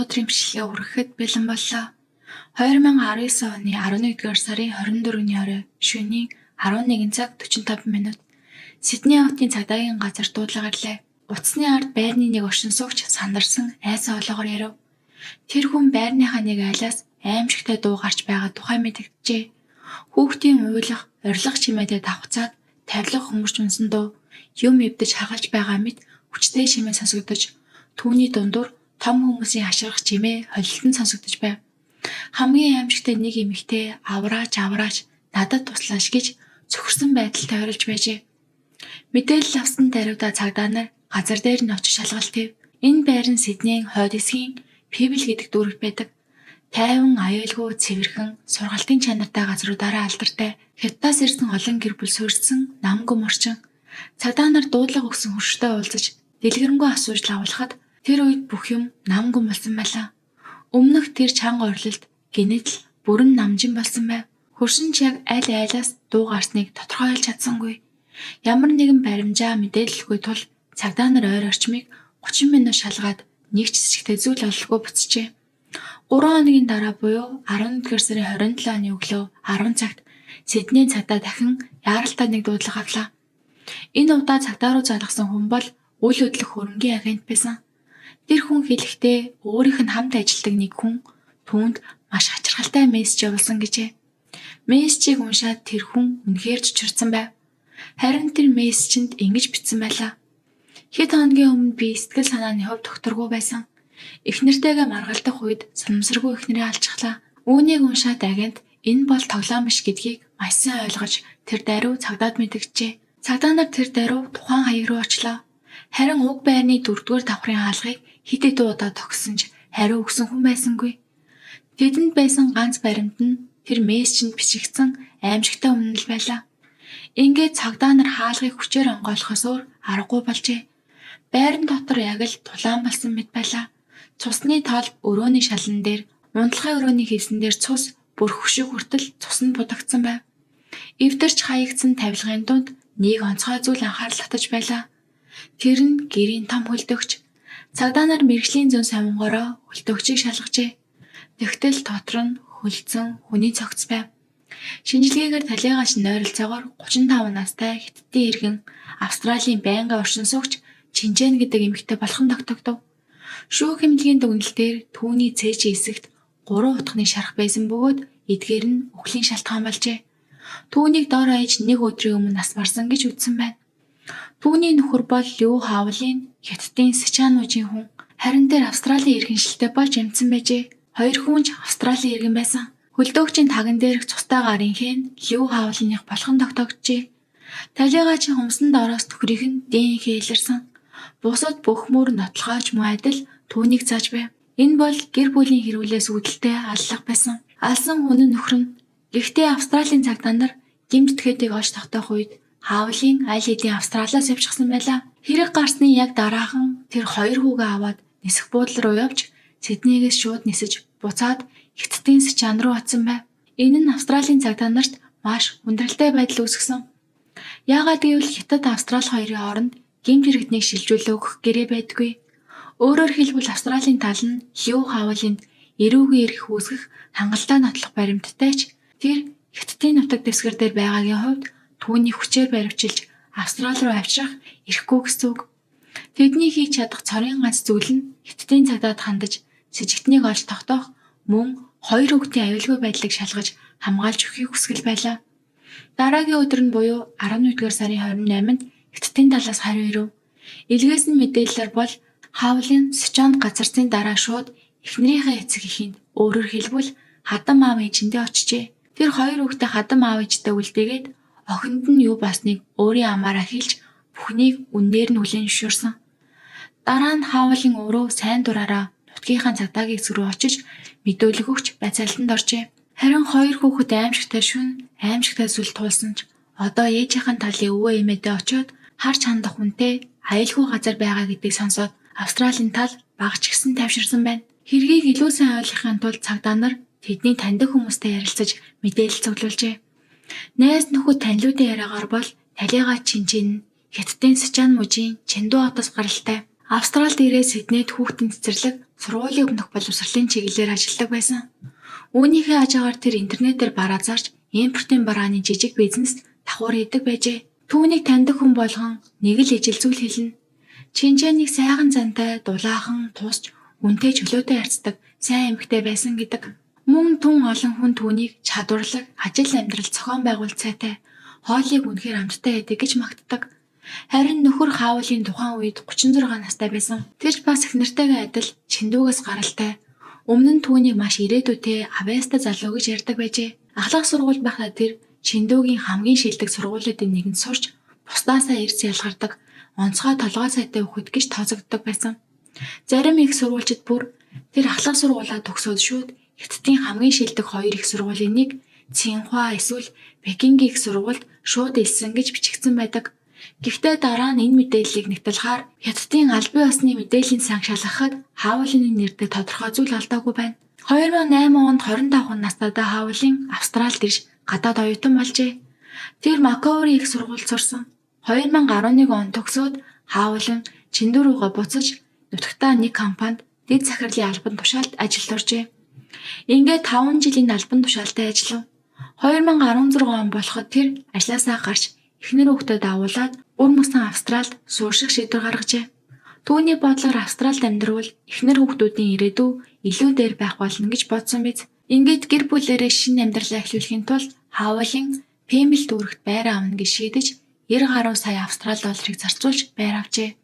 Өнөөдрийн бичлэгээ хүргэхэд бэлэн боллоо. 2019 оны 11-р сарын 24-ний орой шөнийн 11 цаг 45 минут. Сидней хотын цагдаагийн газар дуудлага ирлээ. Утасны ард байрны нэг оршин суугч сандарсан айсан хоолойгоор ярив. Тэр хүн байрныхаа нэг айлаас аймшигтай дуу гарч байгаа тухай мэдэгджээ. Хүүхдийн уйлах, орилох чимээтэй давхцаад тавилга хөнгөрч унсан дуу, юм эвдэж хагалж байгаа мэт хүчтэй чимээ сонсогдож, түүний дундуур том хүмүүсийн хашгирах чимээ холилдон сонсогдож байв. Хамгийн аймшигтай нэг эмэгтэй авраач, авраач, надад туслаач гэж цөхөрсөн байдалтай орилж байжээ. Мэдээлэл авсан даруйдаа цагдаа нар газар дээр нь очиж шалгалт хийв. Энэ байр нь Сиднейн хойд хэсгийн Пибл гэдэг дүүрэгт байдаг. Тайван, аюулгүй, цэвэрхэн, сургалтын чанартай газруудаараа алдартай. Хятадаас ирсэн олон гэр бүл суурьшсан нам гүм орчин. Цагдаа нар дуудлага өгсөн хөрштэй уулзаж дэлгэрэнгүй асууж лавлахад тэр үед бүх юм нам гүм болсон байлаа. Өмнөх тэр чанга орилолд гэнэт л бүрэн намжин болсон байв. Хөрш нь ч яг аль айлаас дуу гарсныг тодорхойлж чадсангүй. Ямар нэгэн баримжаа мэдээлэлгүй тул цагдаа нар ойр орчмыг 30 минут шалгаад нэг ч сэжигтэй зүйл ололгүй буцжээ. 3 хоногийн дараа буюу 11-р сарын 27-ны өглөө 10 цагт Сиднейн цагдаа дахин яаралтай нэг дуудлага авлаа. Энэ удаа цагдаа руу залгасан хүн бол үл хөдлөх хөрөнгийн агент байсан. Тэр хүн хэлэхдээ өөрийнх нь хамт ажилладаг нэг хүн түүнд маш хачирхалтай мессеж явуулсан гэжээ. Мессежийг уншаад тэр хүн үнэхээр чочирдсан байв. Харин тэр мессежинд ингэж бичсэн байлаа. Хэд хоногийн өмнө би сэтгэл санааны хувьд тогтворгүй байсан. Эхнэртэйгээ маргалдах үед санамсаргүй эхнэрээ алчихлаа. Үүнийг уншаад агент энэ бол тоглоом биш гэдгийг маш сайн ойлгож тэр даруй цагдаад мэдэгджээ. Цагдаа нар тэр даруй тухайн хаяг руу очлоо. Харин уг байрны дөрөвдүгээр давхрын хаалгыг хэд хэдэн удаа тогссон ч хариу өгсөн хүн байсангүй. Тэдэнд байсан ганц баримт нь тэр мессежинд бичигдсэн аймшигтай өмнөл байлаа. Ингээд цагдаа нар хаалгыг хүчээр онгойлгохоос өөр аргагүй болжээ. Байран дотор яг л тулаан болсон мэт байлаа. Цусны толб өрөөний шалан дээр, унтлагын өрөөний хивсэн дээр цус бүр хөшиг хүртэл цуснд будагдсан байв. Эвдэрч хаягдсан тавилгын дунд нэг онцгой зүйл анхаарал татаж байлаа. Тэр нь гэрийн том хөлдөгч. Цагдаа нар мэргэжлийн зөн совингоороо хөлдөгчийг шалгажээ. Тэгтэл дотор нь хөлдсөн хүний цогц байв. Шинжилгээгээр талийгач ойролцоогоор 35 настай Хятадын иргэн Австралийн байнгын оршин суугч Чинжэн гэдэг эмэгтэй болох нь тогтогдов. Шүүх хэмнэлгийн дүгнэлтээр түүний цээжийн хэсэгт 3 утганы шарх байсан бөгөөд эдгээр нь үхлийн шалтгаан болжээ. Түүнийг дор хаяж нэг өдрийн өмнө нас барсан гэж үзсэн байна. Түүний нөхөр бол Лю Хаулын Хятадын Сычуань мужийн хүн. Харин тэр Австралийн иргэншилтэй болж эмдсэн байжээ. Хоёр хүн ч Австралийн иргэн байсан. Хөлдөөгчийн таган дээрх цустай гарын хэн Лю Хаулыных болох нь тогтогджээ. Талийгаачийн хумсан доороос нөхрийнх нь ДНХ илэрсэн. Бусад бүх мөр нотлохойч муу адил түүнийг зааж байв. Энэ бол гэр бүлийн хэрүүлээс үүдэлтэй аллах байсан. Алсан хүн нь нөхөр нь. Гэхдээ Австралийн цагдаа нар гэмт этгээдийг олж тогтоох үед Хаулын аль хэдийн Австралиас явчихсан байлаа. Хэрэг гарсны яг дараахан тэр хоёр хүүгээ аваад нисэх буудлын руу явж Сиднейгээс шууд нисэж буцаад Хятадын Сычуань руу очсон байв. Энэ нь Австралийн цагдаа нарт маш хүндрэлтэй байдал үүсгэсэн. Яагаад гэвэл Хятад Австрали хоёрын хооронд гэмт иргэднийг шилжүүлээ өгөх гэрээ байдаггүй. Өөрөөр хэлбэл Австралийн тал нь Лю Хаулынд эрүүгийн эрх үүсгэх хангалттай нотлох баримттай ч тэр Хятадын нутаг дэвсгэр дээр байгаагийн хувьд түүний хүчээр баривчилж Австрали руу авчрах эрхгүй гэсэн үг. Тэдний хийж чадах цорын ганц зүйл нь Хятадын цагдаад хандаж сэжигтнийг олж тогтоох мөн хоёр хүүхдийн аюулгүй байдлыг шалгаж хамгаалж өгөхийг хүсгэл байлаа. Дараагийн өдөр нь буюу 11-р сарын 28-нд Хятадын талаас хариу ирэв. Илгээсэн мэдээллээр бол Хаулын Сычуанд газарсны дараа шууд эхнэрийнхээ эцэг эхийн өөрөөр хэлбэл хадам аав ээжиндээ очжээ. Тэр хоёр хүүхдээ хадам аав ээжтэй үлдээгээд охинд нь юу болсныг өөрийн амаараа хэлж бүхнийг үннээр нь хүлээн зөвшөөрсөн. Дараа нь Хаулын өөрөө сайн дураараа нутгийнхаа цагдаагийн хэсэг рүү очиж мэдүүлэг өгч байцаалтанд оржээ. Харин хоёр хүүхэд аймшигтай шөнө аймшигтай зүйл туулсан ч одоо ээжийнхэн талын өвөө эмээдээ очиод харж хандах хүнтэй аюулгүй газар байгаа гэдгийг сонсоод Австралийн тал бага ч гэсэн тайвширсан байна. Хэргийг илүү сайн ойлгохын тулд цагдаа нар тэдний таньдаг хүмүүстэй ярилцаж мэдээлэл цуглуулжээ. Найз нөхөд танилуудын яриагаар бол Талига Чинчин Хятадын Сычуань мужийн Чэнду хотоос гаралтай. Австралид ирээд Сиднейд хүүхдийн цэцэрлэг, сургуулийн өмнөх боловсролын чиглэлээр ажилладаг байсан. Үүнийхээ хажуугаар тэр интернетээр бараа зарж, импортын барааны жижиг бизнест давхар хийдэг байжээ. Түүнийг таньдаг хүн болгон нэг л ижил зүйл хэлнэ. Чинчэнийг сайхан зантай, дулаахан, тусч, үнэтэй чөлөөтэй харьцдаг сайн эмэгтэй байсан гэдэг. Мөн түн олон хүн түүнийг чадварлаг, ажил амьдрал зохион байгуулалт сайтай, хоолыг үнэхээр амттай байдаг гэж магтдаг. Харин нөхөр Хаулын тухайн үед 36 настай байсан. Тэр ч бас эхнэртэйгээ адил Чиндүгээс гаралтай. Өмнө нь түүнийг маш ирээдүйтэй авьяастай залуу гэж ярьдаг байжээ. Ахлах сургуульд байхдаа тэр Чиндүгийн хамгийн шилдэг сургуулиудын нэгэнд сурч, бусдаасаа эрс ялгардаг, онцгой толгой сайтай хүүхэд гэж тооцогддог байсан. Зарим их сургуульчид бүр тэр ахлах сургуулаа төгсөөд шүүд Хятадын хамгийн шилдэг хоёр их сургуулийн нэг Цинхуа эсвэл Пекингийн их сургуульд шууд элсэн гэж бичигдсэн байдаг. Гэхдээ дараа нь энэ мэдээллийг нэгталгаар Хятадын албан ёсны мэдээллийн сан шалгахад Хаулины нэр дээр тодорхой зүйл олдоогүй байна. 2008 онд 25 настайдаа Хаулин Австралид ирж гадаад оюутан болжээ. Тэр Маккуари их сургуульд сурсан. 2011 онд төгсөөд Хаулин Чиндү рүүгээ буцаж нутагтаа нэг компанид дэд захирлын албан тушаалд ажилд оржээ. Ингээд 5 жилийн албан тушаалтай ажиллав. 2016 он болоход тэр ажлаасаа гарч эхнэр хүүхдээ дагуулад үр мөсөн Австралид суурших шийдвэр гаргажээ. Түүний бодлоор Австралид амьдравал эхнэр хүүхдүүдийн ирээдүй илүү дээр байх болно гэж бодсон биз. Ингээд гэр бүлээрээ шинэ амьдралаа эхлүүлэхийн тулд Хаулин Пемэл дүүрэгт байр авна гэж шийдэж 90 гаруй сая австрал долларыг зарцуулж байр авчээ.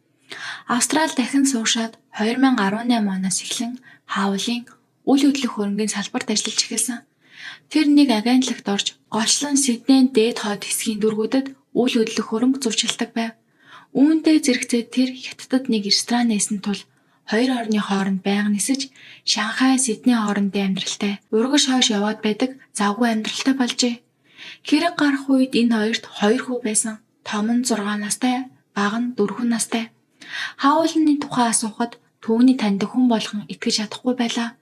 Австрал дахин сууршаад 2018 оноос эхлэн Хаулин үл хөдлөх хөрөнгийн салбарт ажиллаж эхэлсэн. Тэр нэг агентлагт орж голчлон Сиднейн дээд хойд хэсгийн дүүргүүдэд үл хөдлөх хөрөнгө зурчилдаг байв. Үүнтэй зэрэгцээд тэр Хятадд нэг ресторан нээсэн тул хоёр орны хооронд байнга нисэж Шанхай, Сидней хоорондын амьдралтай урагш хойш яваад байдаг завгүй амьдралтай болжээ. Хэрэг гарах үед энэ хоёрт хоёр хүү байсан. Том нь 6 настай, бага нь 4 настай. Хаулны тухай асуухад түүний таньдаг хүн болгон итгэж чадахгүй байлаа.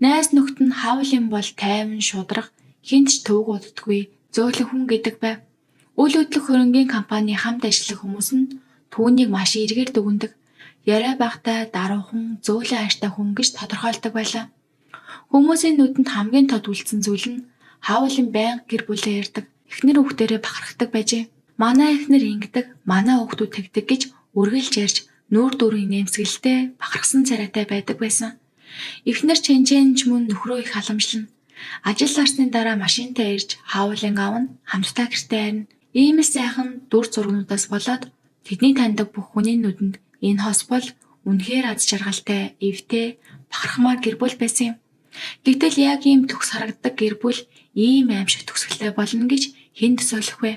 Найз нөхдөд нь Хаулин бол тайван шударга, хэнд ч төвөг уддаггүй, зөөлөн хүн гэдэг байв. Үл хөдлөх хөрөнгийн компани хамт ажиллах хүмүүс нь түүнийг маш эргээр дүгнэдэг. Яриа багатай, даруухан, зөөлөн ааштай хүн гэж тодорхойлдог байлаа. Хүмүүсийн нүдэнд хамгийн тод үлдсэн зүйл нь Хаулин байнга гэр бүлээ ярьдаг, эхнэр хүүхдээрээ бахархдаг байжээ. Манай эхнэр ингэдэг, манай хүүхдүүд тэгдэг гэж үргэлж ярьж нүүр дүүрэн нэмсгэлтэй бахархсан царайтай байдаг байсан. Эхнэр Чэнчэн ч мөн нөхрөө их халамжлана. Ажил зарсны дараа машинтаа ирж Хаулин авна, хамтдаа гэртээ харина. Ийм л сайхан дүр зургнуудаас болоод тэдний таньдаг бүх хүний нүдэнд энэ хос бол үнэхээр аз жаргалтай, эвтэй, бахархмаар гэр бүл байсан юм. Гэтэл яг ийм төгс харагддаг гэр бүл ийм аймшиг төгсгөлтэй болно гэж хэн төсөөлөх вэ?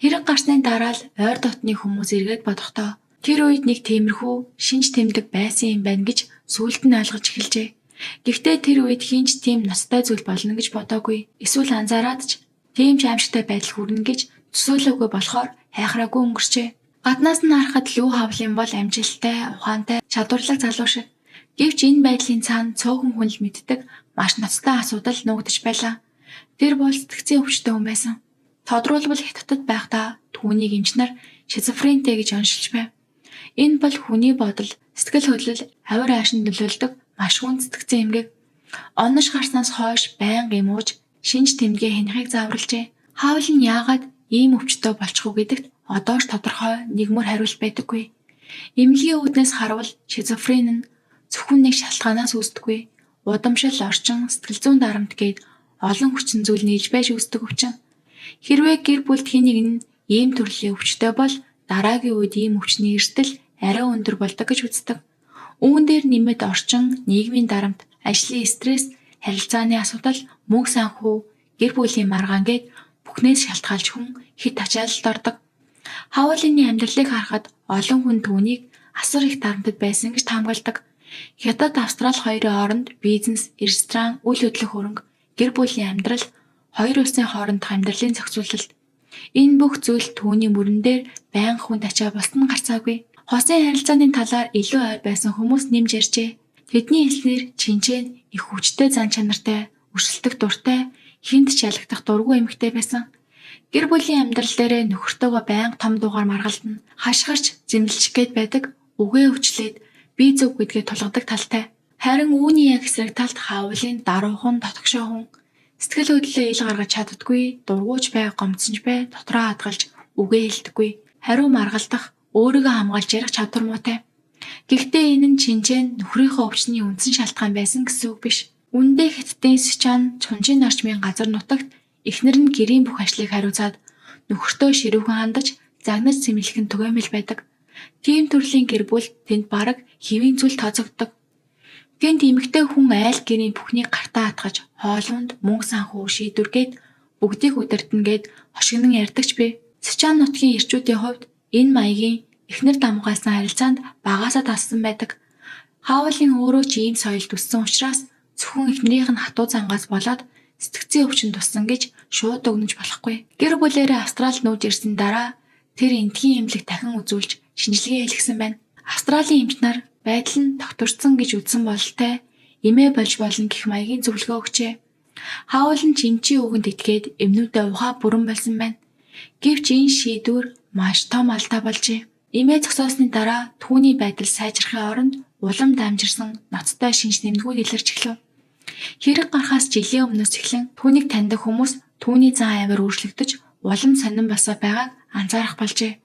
Хэрэг гарсны дараа л ойр дотны хүмүүс эргээд бодохдоо тэр үед нэг тиймэрхүү шинж тэмдэг байсан юм байна гэж сүүлд нь ойлгож эхэлжээ. Гэхдээ тэр үед хэн ч тийм ноцтой зүйл болно гэж бодоогүй. Эсвэл анзаараад ч тийм ч аимшигтай байдал хүрнэ гэж төсөөлөөгүй болохоор хайхраагүй өнгөрчээ. Гаднаас нь харахад Лүү Хавлын бол амжилттай, ухаантай, чадварлаг залуу шиг. Гэвч энэ байдлын цаана цөөхөн хүн л мэддэг маш ноцтой асуудал нуугдаж байлаа. Тэр бол сэтгэцийн өвчтөй хүн байсан. Тодруулбал Хятадд байхдаа түүнийг эмч нар шизофрентэй гэж оншилж байв. Энэ бол хүний бодол, сэтгэл хөдлөл, авир аашинд нөлөөлдөг маш хүнд сэтгэцийн эмгэг. Онош гарснаас хойш байнга эмууж, шинж тэмдгээ хянахыг зааварлажээ. Хаул нь яагаад ийм өвчтөй болчих уу гэдэгт одоо ч тодорхой нэгмөр хариулт байдаггүй. Эмнэлгийн үүднээс харвал шизофрен нь зөвхөн нэг шалтгаанаас үүсдэггүй. Удамшил, орчин, сэтгэл зүйн дарамт гээд олон хүчин зүйл нийлж байж үүсдэг өвчин. Хэрвээ гэр бүлд хэн нэг нь ийм төрлийн өвчтөй бол дараагийн үед ийм өвчний эрсдэл арай өндөр болдог гэж үздэг. Үүн дээр нэмээд орчин, нийгмийн дарамт, ажлын стресс, харилцааны асуудал, мөнгө санхүү, гэр бүлийн маргаан гээд бүхнээс шалтгаалж хүн хэт ачаалалд ордог. Хаулины амьдралыг харахад олон хүн түүнийг асар их дарамтад байсан гэж таамагладаг. Хятад, Австрали хоёрын хооронд бизнес, ресторан, үл хөдлөх хөрөнгө, гэр бүлийн амьдрал, хоёр улсын хоорондох амьдралын зохицуулалт. Энэ бүх зүйл түүний мөрөн дээр байнга хүнд ачаа болсон нь гарцаагүй. Хосын харилцааны талаар илүү ойр байсан хүмүүс нэмж ярьжээ. Тэдний хэлснээр Чинчэн их хүчтэй зан чанартай, өрсөлдөх дуртай, хүнд ч ялагдах дургүй эмэгтэй байсан. Гэр бүлийн амьдрал дээрээ нөхөртөөгөө байнга том дуугаар маргалдана. Хашгирч, зэмлэлчих гээд байдаг үгээ өвчлээд бие зүг гэдгээ тулгадаг талтай. Харин үүний яг эсрэг талд Хаулын даруухан дотгошоо хүн. Сэтгэл хөдлөлөө ил гаргаж чаддаггүй, дургүйч бай, гомдсон ч бай, дотроо хадгалж үгээ хэлдэггүй. Хариу маргалдах, өөрийгөө хамгаалж ярих чадвар муутай. Гэхдээ энэ нь Чинчэнд нөхрийнхөө өвчний үндсэн шалтгаан байсан гэсэн үг биш. Үндэ Хятадын Сичуан Чунжин орчмын газар нутагт эхнэр нь гэрийн бүх ажлыг хариуцаад нөхөртөө ширүүхэн хандаж загнаж сэмлэх нь түгээмэл байдаг. Тийм төрлийн гэр бүл тэнд бараг хэвийн зүйл тооцогддог. Тэнд эмэгтэй хүн айл гэрийн бүхнийг гартаа атгаж, хоолунд мөнгө санхүү шийдвэргээд бүгдийг удирдана гэд хошигнон ярьдаг ч бий. Сичуан нутгийн эрчүүдийн хувьд энэ маягийн эхнэр дамгаалсан харилцаанд багаасаа дассан байдаг. Хаулын өөрөө ч ийм соёлд өссөн учраас зөвхөн эхнэрийнх нь хатуу зангаас болоод сэтгэцийн өвчин туссан гэж шууд дүгнэж болохгүй. Гэр бүлээрээ Австралид нүүж ирсэн дараа тэр эндхийн эмнэлэг дахин үзүүлж шинжилгээ хийлгэсэн байна. Австралийн эмч нар байдал нь тогтворцсон гэж үзсэн бололтой эмээ болж болно гэх маягийн зөвлөгөө өгчээ. Хаул нь ч эмчийн үгэнд итгээд эмнүүдээ ухаа бүрэн болсон байна. Гэвч энэ шийдвэр маш том алдаа болжээ. Эмээ зогсоосны дараа түүний байдал сайжрахын оронд улам дамжирсан ноцтой шинж нэмдгүүд илэрч эхлэв. Хэрэг гарахаас жилийн өмнөөс эхлэн түүнийг таньдаг хүмүүс түүний зан авир өөрчлөгдөж улам сонин болсоор байгааг анзаарах болжээ.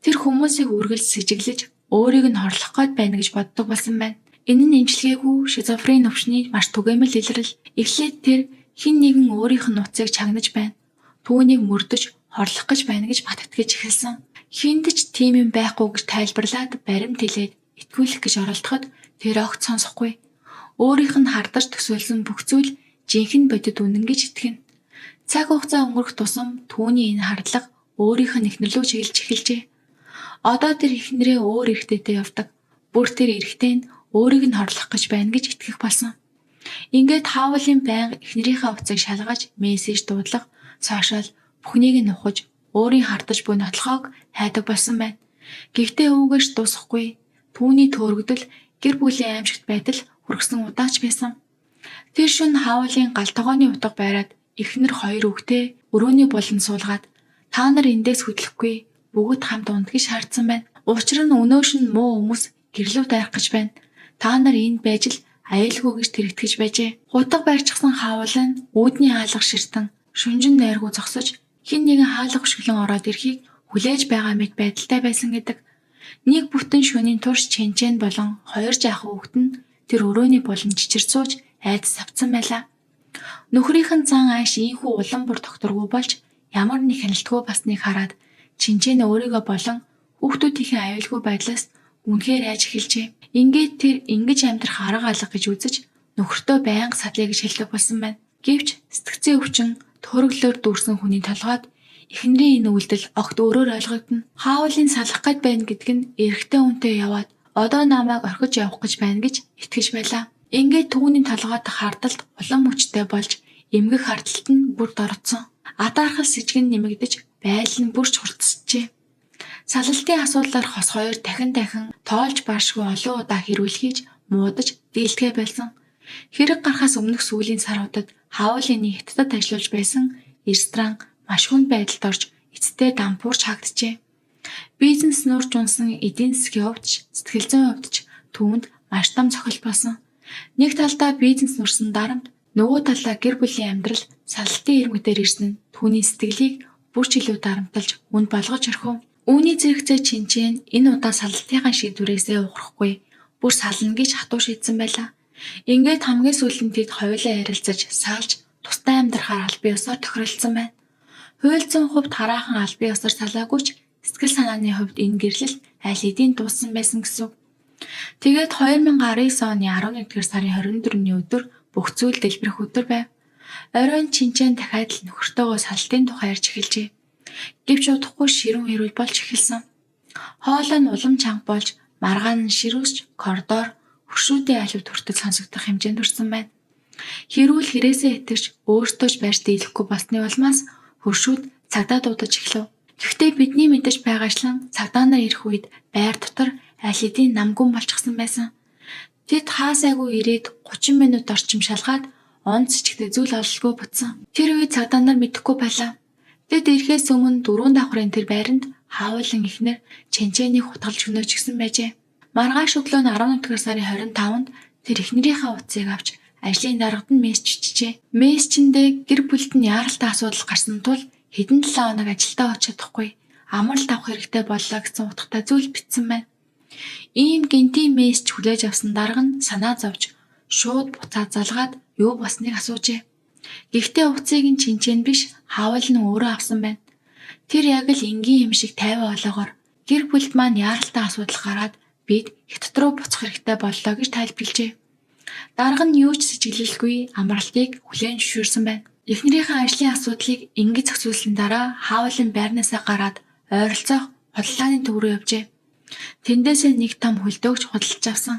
Тэр хүмүүсийг үргэлж сэжиглэж өөрийг нь хорлох гээд байна гэж боддог болсон байна. Энэ нь эмчилгээгүй шизофрен өвчний маш түгээмэл илрэл. Эхлээд тэр хэн нэгэн өөрийнх нь нууцыг чагнаж байна. Түүнийг мөрдөж хорлох гэж байна гэж баттгэж эхэлсэн. Хэнд ч тийм юм байхгүй гэж тайлбарлаад баримт хэлээд итгүүлэх гэж оролдоход тэр огт сонсохгүй. Өөрийнх нь хардаж төсөөлсөн бүх зүйл жинхэнэ бодит үнэн гэж итгэнэ. Цаг хугацаа өнгөрөх тусам түүний энэ хардлага өөрийнх нь эхнэр лүү чиглэж эхэлжээ. Одоо тэр эхнэрээ өөр эрэгтэйтэй явдаг. Бүр тэр эрэгтэй нь өөрийг нь хорлох гэж байна гэж итгэх болсон. Ингээд Хаулын байнга эхнэрийнхээ утсыг шалгаж, мессеж дуудлага, сошиал бүхнийг нь ухаж, өөрийн хардаж буй нотлохоог хайдаг болсон байна. Гэхдээ үүгээрч дуусахгүй. Түүний төөрөгдөл гэр бүлийн аймшигт байдал хүргэсэн удаач байсан. Тэр шөнө Хаулын гал тогооны утга байраад эхнэр хоёр хүүхдээ өрөөний буланд суулгаад та нар эндээс хөдлөхгүй бүгд хамт унт гэж шаардсан байна. Учир нь өнөө шөнө муу хүмүүс гэрлүү дайрах гэж байна. Та нар энд байж л аюулгүй гэж тэр итгэж байжээ. Хутга барьчихсан Хаул нь үүдний хаалга ширтэн шүнжин найргүй зогсож хэн нэгэн хаалга хөшиглөн ороод ирэхийг хүлээж байгаа мэт байдалтай байсан гэдэг. Нэг бүтэн шөнийн турш Чэнчэн болон хоёр жаахан хүүхэд нь тэр өрөөний буланд чичирч сууж айдас авцсан байлаа. Нөхрийнх нь зан ааш ийнхүү улам бүр тогтворгүй болж ямар нэг хяналтгүй басныг хараад Чинчэн өөрийгөө болон хүүхдүүдийнхээ аюулгүй байдлаас үнэхээр айж эхэлжээ. Ингээд тэр ингэж амьдрах арга алга гэж үзэж нөхөртөө байнга садлаа гэж хэлдэг болсон байна. Гэвч сэтгэцийн өвчин төөрөглөөр дүүрсэн хүний толгойд эхнэрийн энэ үйлдэл огт өөрөөр ойлгогдоно. Хаулын салах гээд байна гэдг нь эрэгтэй хүнтэй яваад одоо намайг орхиж явах гэж байна гэж итгэж байлаа. Ингээд түүний толгойд хардалт улам хүчтэй болж эмгэх хардталт нь бүр дордсон. Атаархал сэжиг нь нэмэгдэж байдал нь бүрч хурцсжээ. Салалтын асуудлаар хос хоёр дахин дахин тоолж баршгүй олон удаа хэрүүл хийж муудаж дийлдэхээ болсон. Хэрэг гарахаас өмнөх сүүлийн саруудад Хаулины Хятадд ажиллуулж байсан ресторан маш хүнд байдалд орж эцэстээ дампуурч хаагдчихжээ. Бизнес нурж унсан эдийн засгийн хувьд ч сэтгэл зүйн хувьд ч түүнд маш том цохилт болсон. Нэг талдаа бизнес нүрсэн дарамт, нөгөө талдаа гэр бүлийн амьдрал салалтын ирмэг дээр ирсэн нь түүний сэтгэлийг бүр ч илүү дарамтлаж хүнд болгож орхив. Үүний зэрэгцээ Чинчэн энэ удаа салалтынхаа шийдвэрээсээ ухрахгүй бүр сална гэж хатуу шийдсэн байлаа. Ингээд хамгийн сүүлд нь тэд хоёулаа ярилцаж, салж, тусдаа амьдрахаар албан ёсоор тохиролцсон байна. Хууль зүйн хувьд хараахан албан ёсоор салаагүй ч сэтгэл санааны хувьд энэ гэрлэл аль хэдийн дууссан байсан гэсэн үг. Тэгээд 2019 оны 11-р сарын 24-ний өдөр бүх зүйл дэлбэрэх өдөр байв. Оройн Чинчэн дахиад л нөхөртөөгөө салтын тухай ярьж эхэлжээ. Гэвч удахгүй ширүүн хэрүүл болж эхэлсэн. Хоолой нь улам чанга болж маргаан нь ширүүсч коридор хөршүүдийн аливд хүртэл сонсогдох хэмжээнд хүрсэн байна. Хэрүүл хэрээсээ итгэж өөртөө ч барьж дийлэхгүй болсны улмаас хөршүүд цагдаа дуудаж эхлэв. Гэхдээ бидний мэдэж байгаачлан цагдаа нар ирэх үед байр дотор аль хэдийн намгүн болчихсон байсан. Тэд хаасайгүй ирээд 30 минут орчим шалгаад он цэцэгтэй зүйл ололгүй буцсан. Тэр үед цагдаа нар мэдэхгүй байлаа. Тэд ирэхээс өмнө дөрвөн давхрын тэр байранд Хаавлан эхнэр Чэнчэнийг хутгалж хөнөөчихсөн байжээ. Маргааш өглөө нь 11-р сарын 25-нд тэр эхнэрийнхээ утсыг авч ажлын даргад нь мессеж бичжээ. Мессежиндээ гэр бүлд нь яаралтай асуудал гарсан тул хэдэн 7 хоног ажилдаа очиж чадахгүй амралт авах хэрэгтэй боллоо гэсэн утгатай зүйл бичсэн байна. Ийм гэнэтийн мессеж хүлээж авсан дарга нь санаа зовж шууд буцаад залгаад юу болсныг асуужээ. Гэхдээ утсыг нь Чинчэн биш, Хаавал нь өөрөө авсан байна. Тэр яг л энгийн юм шиг тайван олоогоор гэр бүлд маань яаралтай асуудал гараад бид Хятад руу буцах хэрэгтэй боллоо гэж тайлбарлажээ. Дарга нь юу ч сэжиглэлгүй амралтыг хүлээн зөвшөөрсөн байна. Эхнэрийнхээ ажлын асуудлыг ингэж зохицуулсаны дараа Хаавлын байрнаасаа гараад ойролцоох худалдааны төв рүү явжээ. Тэндээсээ нэг том хөлдөөгч худалдаж авсан.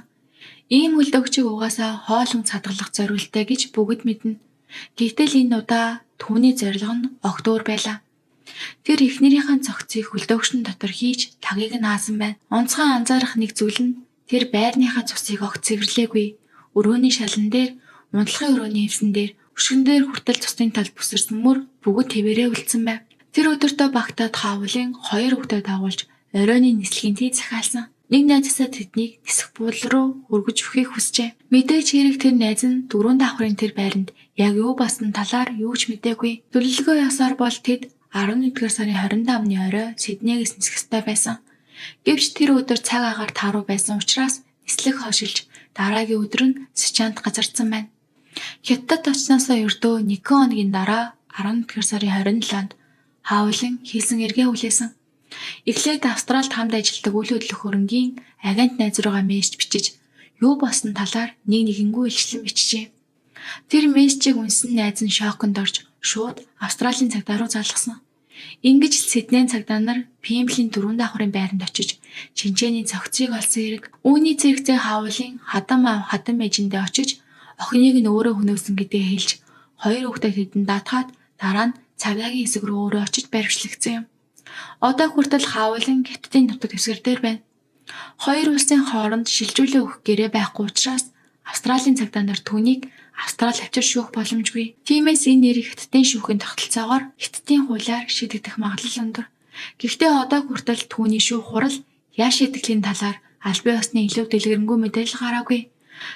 Ийм хөлдөөгчийг угаасаа хоол хүнс хадгалах зориулттай гэж бүгд мэднэ. Гэвтэл энэ удаа түүний зорилго нь огт өөр байлаа. Тэр эхнэрийнхээ цогцыг хөлдөөгчний дотор хийж тагийг нь хаасан байна. Онцгой анзаарах нэг зүйл нь тэр байрныхаа цусыг огт цэвэрлээгүй. Өрөөний шалан дээр, унтлахын өрөөний эвсэн дээр, өшгөн дээр хүртэл цусны тал бүсэрсэн мөр бүгд тэвэрээ үлдсэн байв. Тэр өдөртөө багтаад Хаавлын 2 хүүхдээ дагуулж оройн нислэгийн тийг захиалсан. Нэг найзаасаа тэднийг нисэх буудлын руу өргөж өгөхийг хүсжээ. Мэдээж хэрэг тэр найз нь 4 давхрын тэр байранд яг юу болсон талаар юу ч мдээгүй. Төлөвлөгөө ёсоор бол тэд 11-р сарын 25-ны орой Сиднейгээс нисэх ёстой байсан. Гэвч тэр өдөр цаг агаар тааруу байсан учраас нислэг хойшилж дараагийн өдөр нь Сичант газардсан байна. Хятадд очсноосоо ердөө 1 хоногийн дараа 11-р сарын 27-нд Хаавлан хийсэн эргээ хүлээсэн. Эхлээд Австралид хамт ажилладаг үл хөдлөх хөрөнгийн агент найз руугаа мессеж бичиж юу болсон талаар нэг нэгэнгүй илчлэн бичжээ. Тэр мессежийг уншсан найз нь шоконд орж шууд Австралийн цагдаа руу залгасан. Ингэж л Сиднейн цагдаа нар Пимблийн 4 давхрын байранд очиж Чинчээний цогцыг олсон хэрэг. Үүний зэрэгцээ Хаавлын хадам аав хадам ээжиндээ очиж охиныг нь өөрөө хөнөөсөн гэдгээ хэлж 2 хүүхдээ тэдэнд даатгаад дараа нь цагдаагийн хэсэг рүү өөрөө очиж баривчлагдсан юм. Одоо хүртэл Хаавлын Хятадын нутаг дэвсгэр дээр байна. Хоёр улсын хооронд шилжүүлээ өгөх гэрээ байхгүй учраас Австралийн цагдаа нар түүнийг Австрали авчир шүүх боломжгүй. Тиймээс энэ нэрийг Хятадын шүүхийн тогтолцоогоор Хятадын хуулиар шийдэгдэх магадлал өндөр. Гэхдээ одоо хүртэл түүний шүүх хурал яаж шийтгэлийн талаар албан ёсны илүү дэлгэрэнгүй мэдээлэл гараагүй.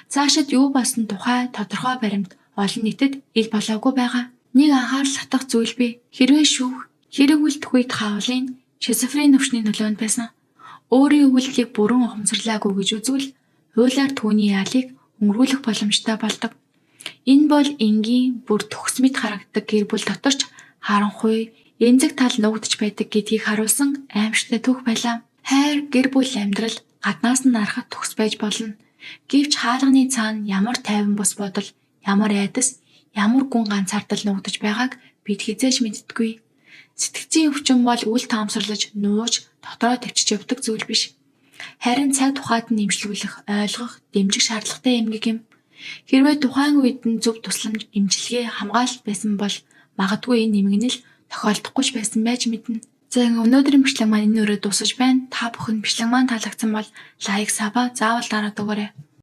Цаашид юу болсон тухай тодорхой баримт олон нийтэд ил болоогүй байгаа. Нэг анхаарал татах зүйл бий. Хэрвээ шүүх хэрэг үлдэх үед Хаавлын шизофрен өвчний нөлөөнд байсан. Өөрийн үйлдэлийг бүрэн ухамсарлаагүй гэж үзвэл хуулиар түүний яалыг өнгөрүүлэх боломжтой болдог. Энэ бол энгийн бүр төгс мэт харагддаг гэр бүл дотор ч харанхуй, эмзэг тал нуугдаж байдаг гэдгийг харуулсан аимшигтай түүх байлаа. Хайр, гэр бүл амьдрал гаднаас нь харахад төгс байж болно. Гэвч хаалганы цаана ямар тайван бус бодол, ямар айдас, ямар гүн ганцаардал нуугдаж байгааг бид хэзээ ч мэддэггүй. Сэтгэцийн өвчин бол үл тоомсорлож, нууж, дотроо төвчж явдаг зүйл биш. Харин цаг тухайд нь эмчлүүлэх, ойлгох, дэмжих шаардлагатай эмгэг юм. Хэрвээ тухайн үед нь зөв тусламж, эмчилгээ, хамгаалалт байсан бол магадгүй энэ эмгэнэл тохиолдохгүй ч байсан байж мэднэ. За өнөөдрийн бичлэг маань энэ үрээ дуусаж байна. Та бүхэнд бичлэг маань таалагдсан бол like, sub заавал дараад өгөөрэй.